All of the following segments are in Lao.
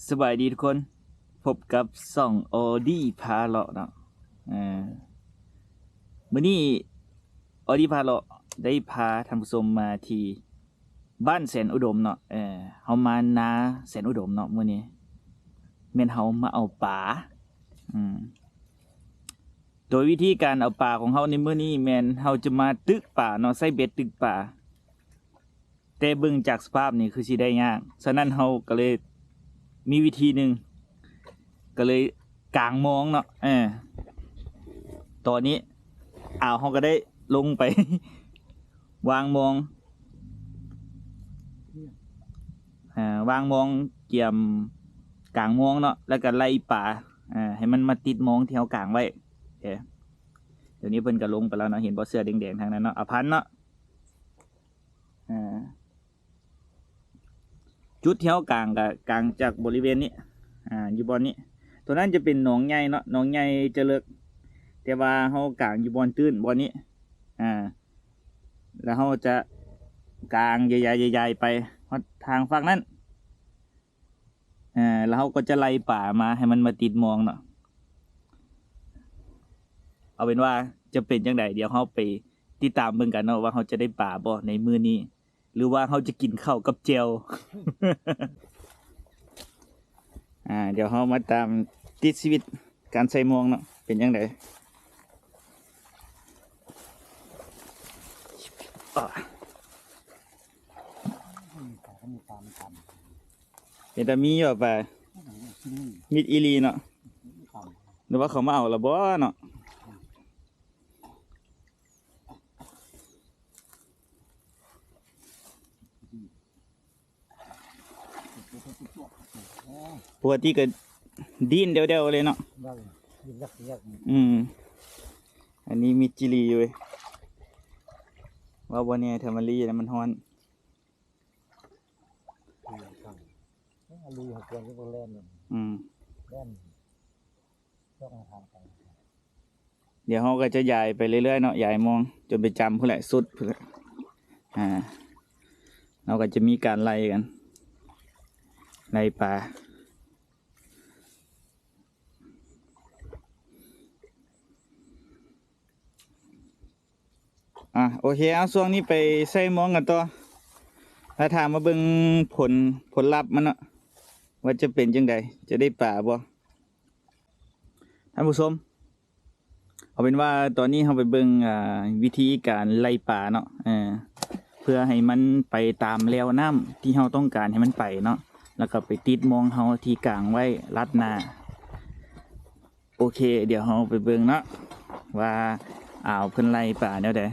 ສະບາຍດີທຸກຄົນ, ພົບກັບຊ່ອງອໍດີພາເລາະເນາະ. ເອີ ມື້ນີ້ອໍດີພາເລາະໄດ້ພາທ່ານຜູ້ຊົມມາທີ່ບ້ານແສນອຸດົມເນາະ. ເອີ ເຮົາມານາແສນອຸດົມເນາະ, ມື້ນີ້ແມ່ນເຮົາມາເອົາປາ. ອືມ ໂດຍວິທີການເອົາປາຂອງເຮົາໃນມື້ນີ້ແມ່ນເຮົາຈະມາຕຶກປາເນາະ, ໃຊ້ເບັດຕຶກປາ. ແຕ່ເບິ່ງຈາກສະພາບນີ້ຄືຊິໄດ້ຍາກ, ສະນັ້ນເຮົາກໍເລີຍມີວິທີໜຶ່ງ, ກໍເລີຍກາງມອງເນາະ. ເອີ ຕອນນີ້ອາວເຮົາກໍໄດ້ລົງໄປວາງມອງ, ອາ ວາງມອງກຽມກາງມອງເນາະ, ແລ້ວກໍໄລ່ປາ ອາ ໃຫ້ມັນມາຕິດມອງທີ່ເຮົາກາງໄວ້. ໂອເຄ ດຽວນີ້ເພິ່ນກໍລົງໄປແລ້ວເນາະ, ເຫັນບໍ່ ເສື້ອແດງໆທາງນັ້ນເນາະ, ອາພັນເນາະ. ອ່າ ຈຸດທີ່ເຮົາກາງກະກາງຈາກບໍລິເວນນີ້ ອ່າ ຢູ່ບ່ອນນີ້. ຕົວນັ້ນຈະເປັນໜອງໃຫຍ່ເນາະ, ໜອງໃຫຍ່ຈະເລິກ, ແຕ່ວ່າເຮົາກາງຢູ່ບ່ອນຕື້ນບ່ອນນີ້ ອ່າ ແລ້ວເຮົາຈະກາງຢາຍໆ ຢາຍໆໄປຮອດທາງຟາກນັ້ນ. ເອີ ແລ້ວເຮົາກໍຈະໄລ່ປາມາໃຫ້ມັນມາຕິດມອງເນາະ. ເອົາເປັນວ່າຈະເປັນຈັ່ງໃດ ດຽວເຮົາໄປຕິດຕາມເບິ່ງກັນເນາະ ວ່າເຮົາຈະໄດ້ປາບໍ່ໃນມື້ນີ້ ຫຼືວ່າເຮົາຈະກິນເຂົ້າກັບແຈ່ວ. ອ່າ ດຽວເຮົາມາຕາມຕິດຊີວິດການໃສ່ມອງເນາະ ເປັນຈັ່ງໃດ. ເປັນຕາມີຢູ່ປາ ມິດອີ່ຫຼີເນາະ. ຫຼືວ່າເຂົາມາເອົາລະບໍ່ເນາະ. ປົກກະຕິກໍດີ້ນແດ່ວໆເລີຍເນາະ. ອືມ ອັນນີ້ມິດຈີ່ຫຼີຢູ່ເວີຍ. ວ່າບໍ່ແນ່ ຖ້າມັນລີ້ແລ້ວມັນຮ້ອນ. ອືມ ດຽວເຮົາກໍຈະຢາຍໄປເລື້ອຍໆເນາະ, ຢາຍມອງຈົນໄປຈຳພຸ້ນແຫຼະ ສຸດພຸ້ນແຫຼະ. ອ່າ ເຮົາກໍຈະມີການໄລ່ກັນ ໄລ່ປາ. ອ່າ ໂອເຄ ເອົາ ຊ່ວງນີ້ໄປໃສ່ມອງກັນຕໍ່ ແລ້ວຖ້າມາເບິ່ງຜົນ ຜົນລັບມັນເນາະ ວ່າຈະເປັນຈັ່ງໃດ ຈະໄດ້ປາບໍ່ ທ່ານຜູ້ຊົມ. ເອົາເປັນວ່າຕອນນີ້ເຮົາໄປເບິ່ງ ອ່າ ວິທີການໄລ່ປາເນາະ ເອີ ເພື່ອໃຫ້ມັນໄປຕາມແລວນ້ຳທີ່ເຮົາຕ້ອງການໃຫ້ມັນໄປເນາະ ແລ້ວກໍໄປຕິດມອງເຮົາທີ່ກາງໄວ້ລັດໜ້າ. ໂອເຄ ດຽວເຮົາໄປເບິ່ງເນາະ ວ່າອາວເພິ່ນໄລ່ປາແນວໃດ.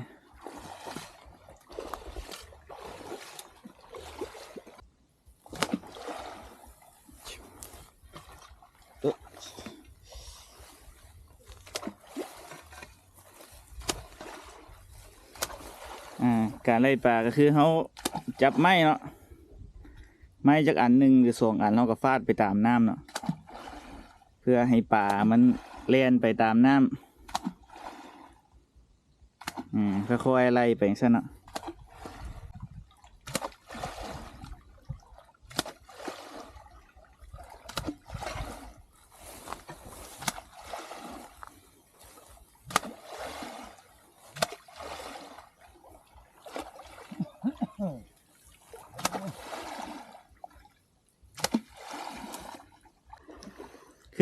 ອ່າ ການໄລ່ປາກໍຄືເຮົາຈັບໄມ້ເນາະ ໄມ້ຈັກອັນໜຶ່ງຫຼືສອງອັນ ເຮົາກໍຟາດໄປຕາມນ້ຳເນາະ ເພື່ອໃຫ້ປາມັນແລ່ນໄປຕາມນ້ຳ. ອືມ ຄ່ອຍໆໄລ່ໄປຈັ່ງຊັ້ນເນາະ.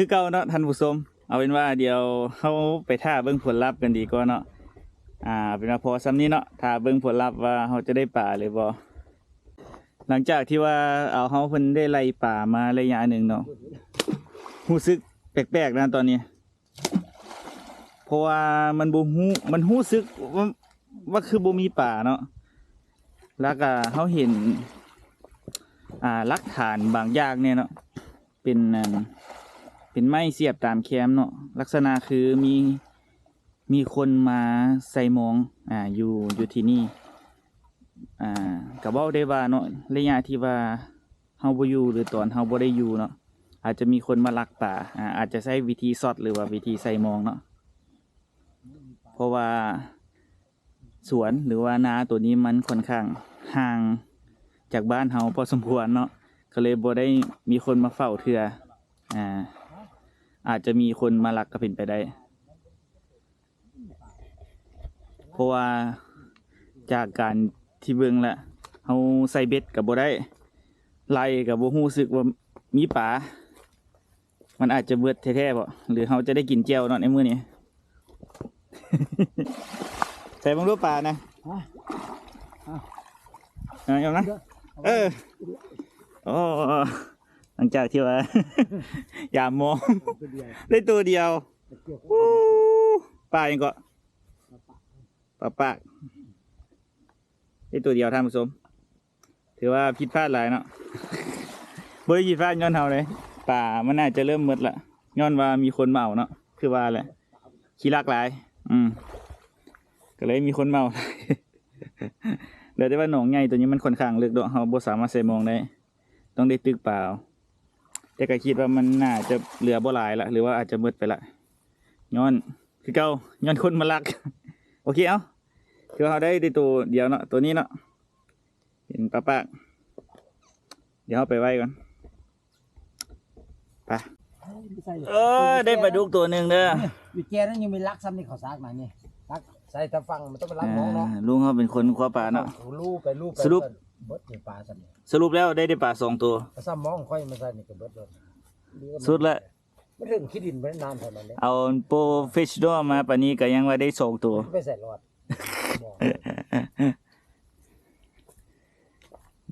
ຄືເກົ່າເນາະທ່ານຜູ້ຊົມ, ເອົາເປັນວ່າດຽວເຮົາໄປຖ້າເບິ່ງຜົນລັບກັນດີກວ່າເນາະ. ອ່າ ເປັນວ່າພໍສ່ຳນີ້ເນາະ, ຖ້າເບິ່ງຜົນລັບວ່າເຮົາຈະໄດ້ປາຫຼືບໍ່. ຫຼັງຈາກທີ່ວ່າອາວເຮົາເພິ່ນໄດ້ໄລ່ປາມາໄລຍະໜຶ່ງເນາະ, ຮູ້ສຶກແປກໆນະຕອນນີ້. ເພາະວ່າມັນບໍ່ຮູ້ ມັນຮູ້ສຶກວ່າ ວ່າຄືບໍ່ມີປາເນາະ. ແລ້ວກະເຮົາເຫັນ ອ່າ ຫຼັກຖານບາງຢ່າງແດ່ເນາະ, ເປັນ ອັນ ເປັນໄມ້ສຽບຕາມແຄມເນາະ, ລັກສະນະຄືມີ ມີຄົນມາໃສ່ມອງ ອ່າ ຢູ່ ຢູ່ທີ່ນີ້. ອ່າ ກະເວົ້າໄດ້ວ່າເນາະ, ໄລຍະທີ່ວ່າ ເຮົາບໍ່ຢູ່ ຫຼືຕອນເຮົາບໍ່ໄດ້ຢູ່ເນາະ, ອາດຈະມີຄົນມາລັກປາ, ອາ ອາດຈະໃຊ້ວິທີຊັອດ ຫຼືວ່າວິທີໃສ່ມອງເນາະ. ເພາະວ່າສວນ ຫຼືວ່ານາໂຕນີ້ມັນຂ້ອນຂ້າງຫ່າງຈາກບ້ານເຮົາພໍສົມຄວນເນາະ, ກໍເລີຍບໍ່ໄດ້ມີຄົນມາເຝົ້າເທື່ອ ອາ ອາດຈະມີຄົນມາລັກກໍເປັນໄປໄດ້ ເພາະວ່າຈາກການທີ່ເບິ່ງລະ ເຮົາໃສ່ເບັດກໍບໍ່ໄດ້ ໄລ່ກໍບໍ່ຮູ້ສຶກວ່າມີປາ ມັນອາດຈະເບິດແທ້ໆບໍ ຫຼືເຮົາຈະໄດ້ກິນແຈ່ວເນາະໃນມື້ນີ້. ໃສ່ເບິ່ງດູປານະ ຮະ ເອົານະ ເອີ ໂອ້ ຫຼັງຈາກທີ່ວ່າ ຢາມມອງ ໄດ້ໂຕດຽວ ໂອ້ ປາຫຍັງເກາະ ປາປາກ ໄດ້ໂຕດຽວທ່ານຜູ້ຊົມ. ຖືວ່າຜິດພາດຫຼາຍເນາະ ບໍ່ໄດ້ຜິດພາດຍ້ອນເຮົາເດ້ ປາມັນອາດຈະເລີ່ມໝົດລະ ຍ້ອນວ່າມີຄົນມາເອົາເນາະ ຄືວ່າແຫຼະ ຂີ້ລັກຫຼາຍ ອືມ ກໍເລີຍມີຄົນມາເອົາຫຼາຍ ແລ້ວແຕ່ວ່າໜອງໃຫຍ່ໂຕນີ້ມັນຂ້ອນຂ້າງເລິກເນາະ ເຮົາບໍ່ສາມາດໃສ່ມອງໄດ້ ຕ້ອງໄດ້ຕຶກປາເອົາ ແຕ່ກໍຄິດວ່າມັນໜ້າຈະເຫຼືອບໍ່ຫຼາຍລະ ຫຼືວ່າອາດຈະໝົດໄປລະ ຍ້ອນຄືເກົ່າ ຍ້ອນຄົນມາລັກ ໂອເຄ ເອົາ ຄືເຮົາໄດ້ແຕ່ໂຕດຽວເນາະ ໂຕນີ້ເນາະ ເປັນປາປາກ ດຽວເຮົາໄປໄວ້ກ່ອນ ໄປ ເອີ ໄດ້ປາດຸກໂຕໜຶ່ງເດີ ຢູ່ແກ່ນັ້ນຍັງມີລັກຊ້ຳນີ້ ເຂົາຊາກນະນີ້ ລັກໃສ່ຕາຝັ່ງ ມັນຕ້ອງໄປລັກມອງເນາະ ລຸງເຮົາເປັນຄົນຄວ້າປາເນາະ ລູໄປລູໄປ ສະຫຼຸບ ເບິດນີ້ປາຊ້ຳນີ້ ສະຫຼຸບແລ້ວໄດ້ ໄດ້ປາສອງໂຕ ກໍຊ້ຳມອງຂ້ອຍມາໃສ່ນີ້ກໍເບິດໂລດ ສຸດລະ ມັນເຖິງຂີ້ດິນ ມັນນານເທົ່ານັ້ນເດ້ ເອົາໂປຣເຟສຊັນນໍມາປານນີ້ກໍຍັງວ່າໄດ້ສອງໂຕ ໄປໃສ່ລອດ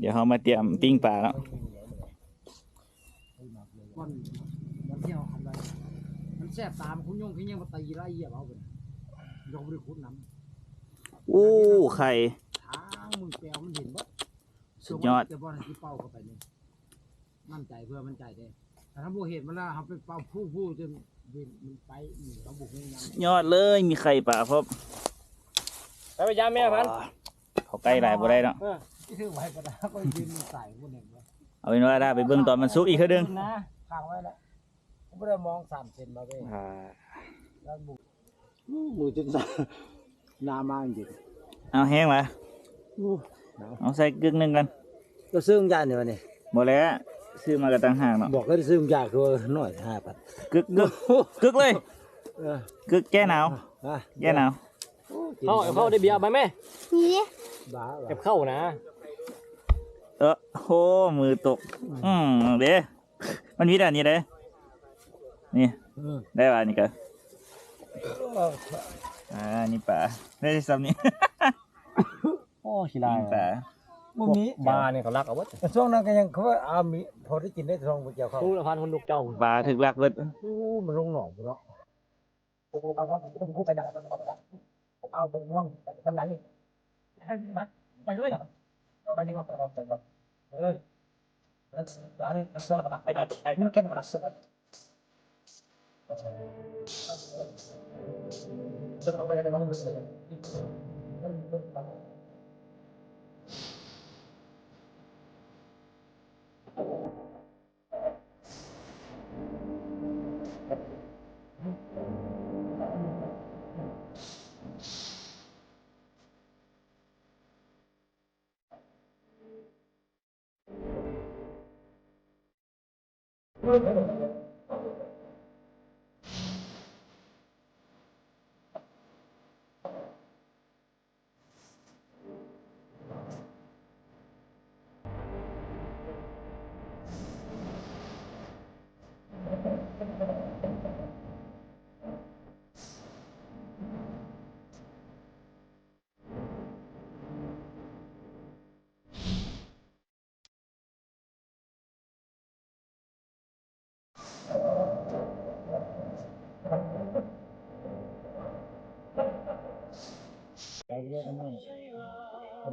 ດຽວເຮົາມາຕຽມປີ້ງປາເນາະ ມັນ ມັນທ່ຽວອັນໃດ ມັນແສບຕາ ມັນຄຸນຍົງຄືຍັງມາຕີລະອຽບເອົາໄປ ຍັງບໍ່ໄດ້ຂຸດນຳ ໂອ້ ໄຂ່ ທາງມຶງແປວມັນເຫັນບໍ່ ສຸດຍອດ ແຕ່ບໍ່ໃຫ້ຊິເປົ່າເຂົ້າໄປນີ້ ໝັ້ນໃຈ ເພື່ອໝັ້ນໃຈເດ້ ຖ້າບໍ່ເຫັນມັນລະ ເຮົາໄປເປົ່າພູ່ໆ ຈົນເວັນມັນໄປ ເຮົາບໍ່ຮູ້ຫຍັງ ຍອດເລີຍ ມີໄຂ່ປາພ້ອມ ໄປໄປຢາມແມ່ພັນ ເຂົ້າໃກ້ຫຼາຍບໍ່ໄດ້ເນາະ ເອີ ຖືໄວ້ກໍໄດ້ ກໍເວັນມັນໄປບໍ່ເຫັນບໍ່ ເອົາເປັນວ່າຖ້າໄປເບິ່ງຕອນມັນສຸກອີກເທື່ອໜຶ່ງ ນະ ຂັງໄວ້ລະ ບໍ່ໄດ້ມອງສາມເຊັນມາເວີຍ ອ່າ ລະບຸ ໂອ້ ມືຈົນຊາ ໜາມາຈິງ ເອົາແຮງຫວາ ໂອ້ ເອົາໃສ່ກຶກໜຶ່ງກ່ອນ ເຈົ້າຊື້ຢານີ້ວະນີ້ ບໍ່ແລ້ວ ຊື້ມາກໍຕ່າງຫາກເນາະ ບອກໃຫ້ຊື້ຢາຄືໜ້ອຍຫ້າພັນ ກຶກ ກຶກ ກຶກເລີຍ ເອີ ກຶກແກ້ໜາວ ຮະ ແກ້ໜາວ ໂອ້ ເຂົ້າ ເຂົ້າໄດ້ເບຍມາແມ່ ນີ້ ບ້າຫວາ ເກັບເຂົ້ານະ ເອີ ໂອ້ ມືຕົກ ອືມ ເດ້ ມັນມີແຕ່ອັນນີ້ເດ້ ນີ້ ອືມ ໄດ້ວ່ານີ້ກໍ ອ່າ ນີ້ປາ ໄດ້ຊ່ຳນີ້ ໂອ້ ຂີ້ລາຍ ນີ້ປາ ບໍ່ມີ ບານີ້ກໍລັກເອົາເບິດ ແຕ່ຊ່ວງນັ້ນກໍຍັງ ເຂົາວ່າ ອາ ມີພໍໄດ້ກິນໄດ້ ຊ່ວງບໍ່ກ່ຽວເຂົ້າ ຮູ້ລະພັນຄົນລູກເຈົ້າ ປາຖືກລັກເບິດ ໂອ້ ມັນລົງໜອງພຸ້ນເນາະ.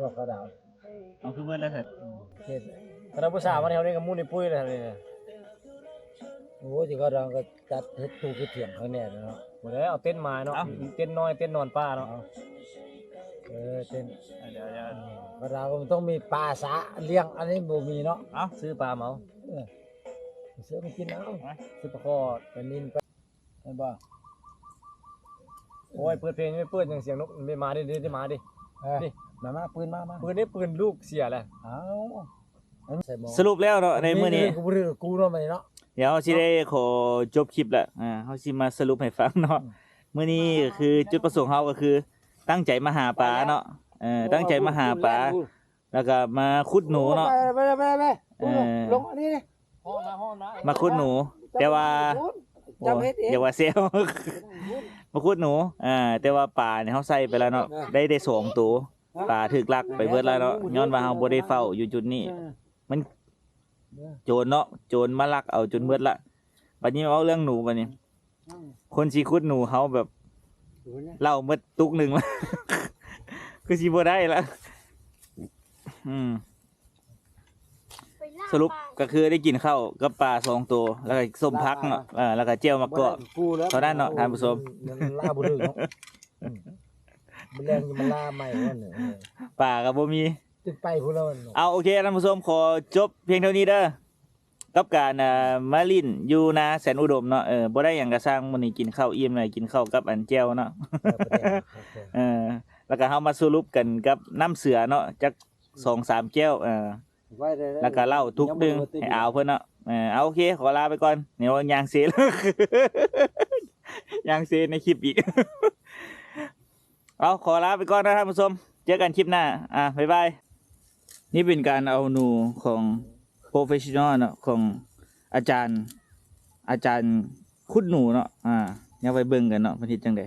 ດອກກະດາວ ເອົາຄືເບິດແລ້ວເທີ ຂະໜາດຜູ້ສາວມາແຖວນີ້ກໍໝຸ່ນໃຫ້ປຸ້ຍແລ້ວນີ້. ໂອ້ຍ ຊິເຂົ້າທາງກໍຈັດເຮັດພູເຮັດຖຽງຂ້າງແນ່ເນາະ. ບໍ່ໄດ້ເອົາເຕັນມາເນາະ ເຕັນນ້ອຍ ເຕັນນອນປ່າເນາະ. ເອີ ເຕັນ ເອີ ເດີ ເດີ ເອີ ເຂົາຖາມວ່າມັນຕ້ອງມີປາສາລ້ຽງ ອັນນີ້ບໍ່ມີເນາະ. ເອົາ ຊື້ປາມາເອົາ ເອີ ຊື້ມາກິນເອົາ ຊື້ປາຄໍ່ ປານິນ ປາ ເຫັນບໍ່? ໂອ້ຍ ເປີດເພງ ໄປເປີດຫຍັງ ສຽງນົກ ໄດ້ມາເດ້ ໄດ້ມາເດ້. ເອີ ນີ້ ມາ ມາ ປືນມາ ມາ ປືນເດ້ ປືນລູກເສຍແລ້ວ. ເອົ້າ ສະຫຼຸບແລ້ວເນາະ ໃນມື້ນີ້ ກໍບໍ່ຖືກກັບກູເນາະ ມື້ນີ້ເນາະ. ດຽວເຮົາຊິໄດ້ຂໍຈົບຄລິບລະ ອ່າ ເຮົາຊິມາສະຫຼຸບໃຫ້ຟັງເນາະ. ອືມ ມື້ນີ້ກໍຄືຈຸດປະສົງເຮົາກໍຄືຕັ້ງໃຈມາຫາປາເນາະ. ເອີ ຕັ້ງໃຈມາຫາປາ ແລ້ວກໍມາຂຸດໜູເນາະ. ເອີ ມາຂຸດໜູ ແຕ່ວ່າ ໂອ້ ຢ່າວ່າແຊວ ມາຂຸດໜູ ອ່າ ແຕ່ວ່າປານີ້ເຮົາໃສ່ໄປແລ້ວເນາະ ໄດ້ ໄດ້ສອງໂຕ. ປາຖືກລັກໄປເບິດແລ້ວເນາະ ຍ້ອນວ່າເຮົາບໍ່ໄດ້ເຝົ້າຢູ່ຈຸດນີ້. ມັນໂຈນເນາະ ໂຈນມາລັກເອົາຈົນເບິດລະ. ບັດນີ້ເວົ້າເລື່ອງໜູບັດນີ້ ຄົນຊິຂຸດໜູເຮົາແບບເຫຼົ້າເບິດຕຸກໜຶ່ງລະ ຄືຊິບໍ່ໄດ້ລະ. ອືມ ສະຫຼຸບກໍຄືໄດ້ກິນເຂົ້າກັບປາສອງໂຕ ແລ້ວກໍສົ້ມຜັກເນາະ ເອີ ແລ້ວກໍແຈ່ວໝາກກອກ ເທົ່ານັ້ນເນາະທ່ານຜູ້ຊົມ. ມັນ ມັນລ່າບໍ່ຖືກເນາະ. ອືມ ມື້ແລງມັນລ່າໃໝ່ນັ້ນ ເອີ ປາກໍບໍ່ມີ ຈະໄປພຸ້ນແລ້ວ. ເອົາ ໂອເຄ ທ່ານຜູ້ຊົມ ຂໍຈົບພຽງເທົ່ານີ້ເດີ ກັບການ ອ່າ ມາຫຼິ້ນຢູ່ນາແສນອຸດົມເນາະ. ເອີ ບໍ່ໄດ້ຫຍັງກໍຊ່າງ ມື້ນີ້ກິນເຂົ້າອີ່ມແລ້ວ ກິນເຂົ້າກັບອັນແຈ່ວເນາະ. ເອີ ແລ້ວກໍເຮົາມາສະຫຼຸບກັນກັບນ້ຳເສືອເນາະ ຈັກສອງສາມແກ້ວ ເອີ ແລ້ວກໍເຫຼົ້າຕຸກໜຶ່ງໃຫ້ອາວເພິ່ນເນາະ. ເອີ ເອົາ ໂອເຄ ຂໍລາໄປກ່ອນ ນີ້ວ່າຍ່າງເຊ ຍ່າງເຊໃນຄລິບອີກ. ເອົາ ຂໍລາໄປກ່ອນນະທ່ານຜູ້ຊົມ ເຈີກັນຄລິບໜ້າ ອ່າ ບາຍບາຍ. ນີ້ເປັນການເອົາໜູຂອງໂປຣເຟສຊັນນໍເນາະ ຂອງອາຈານ ອາຈານຂຸດໜູເນາະ. ອ່າ ດຽວໄປເບິ່ງກັນເນາະ ເພິ່ນເຮັດຈັ່ງໃດ.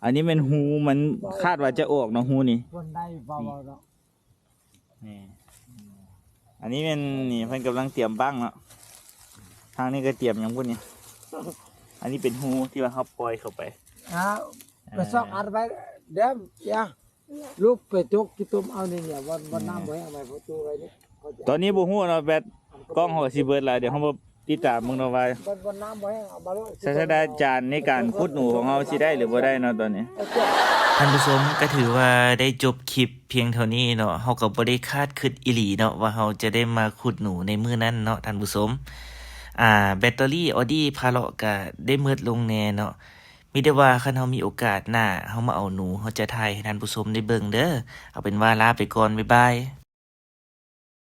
ອັນນີ້ແມ່ນຮູມັນ ຄາດວ່າຈະອອກເນາະ ຮູນີ້. ເພິ່ນໄດ້ເວົ້າເນາະ. ນີ້ ອັນນີ້ແມ່ນ ນີ້ເພິ່ນກຳລັງຕຽມບັ້ງເນາະ. ທາງນີ້ກໍຕຽມຫຍັງພຸ້ນນີ້. ອັນນີ້ເປັນຮູທີ່ວ່າເຮົາປ່ອຍເຂົ້າໄປ. ອ່າ ໄປຊອກອັດໄວ້ ດຽວ ລູກໄປຈົກຂີ້ຕົມເອົານີ້ ບ່ອນ ບ່ອນນ້ຳບໍ່ແຫ້ງ ໄວ້ປະຕູໄວ້ນີ້. ຕອນນີ້ບໍ່ຮູ້ເນາະ ແບັດກ້ອງເຮົາກໍຊິເບິດແລ້ວ ດຽວເຮົາມາຕິດຕາມເບິ່ງເນາະວ່າ ບ່ອນ ບ່ອນນ້ຳບໍ່ແຫ້ງ ເອົາມາໂລດ. ສາດສະດາຈານໃນການຂຸດໜູຂອງເຮົາຊິໄດ້ຫຼືບໍ່ໄດ້ເນາະຕອນນີ້. ທ່ານຜູ້ຊົມ ກໍຖືວ່າໄດ້ຈົບຄລິບພຽງເທົ່ານີ້ເນາະ. ເຮົາກໍບໍ່ໄດ້ຄາດຄິດອີ່ຫຼີເນາະວ່າເຮົາຈະໄດ້ມາຂຸດໜູໃນມື້ນັ້ນເນາະທ່ານຜູ້ຊົມ. ອ່າ ແບັດເຕີຣີອໍດີພາເລາະກໍໄດ້ໝົດລົງແດ່ເນາະ. ມີແຕ່ວ່າຄັນເຮົາມີໂອກາດໜ້າ ເຮົາມາເອົາໜູ ເຮົາຈະຖ່າຍໃຫ້ທ່ານຜູ້ຊົມໄດ້ເບິ່ງເດີ. ເອົາເປັນວ່າລາໄປກ່ອນ ບາຍບາຍ.